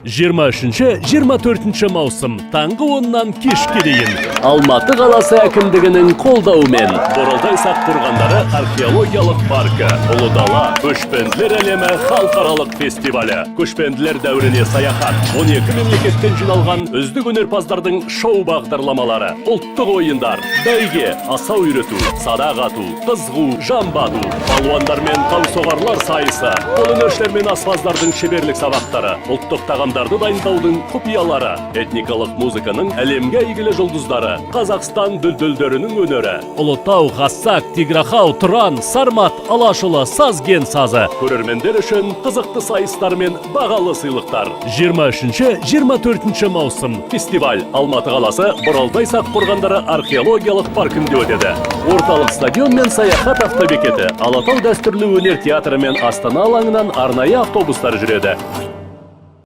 23-24 маусым, таңғы 10-нан кешке дейін. Алматы қаласы әкімдігінің қолдауымен Боралдай сақ қорғандары археологиялық паркі, Ұлы дала көшпенділер әлемі халықаралық фестивалі, көшпенділер дәуіріне саяхат, 12 мемлекеттен жиналған үздік өнерпаздардың шоу бағдарламалары, ұлттық ойындар, бәйге, асау үйрету, садақ ату, қыз қуу, жамбы ату, балуандар мен таусоғарлар сайысы, қолөнершілер мен аспаздардың шеберлік сабақтары, ұлттық тағамдарды дайындаудың құпиялары, этникалық музыканың әлемге әйгілі жұлдыздары, Қазақстан дүлдүлдерінің өнері, Ұлытау, Қассак, Тиграхау, Тұран, Сармат, Алашұлы, Сазген сазы. Көрермендер үшін қызықты сайыстар мен бағалы сыйлықтар. 23-24 маусым. Фестиваль Алматы қаласы, Боралдай сақ қорғандары археологиялық паркінде өтеді. Орталық стадион мен Саяхат автобекеті, Алатау дәстүрлі өнер театры мен Астана алаңынан арнайы автобустар жүреді.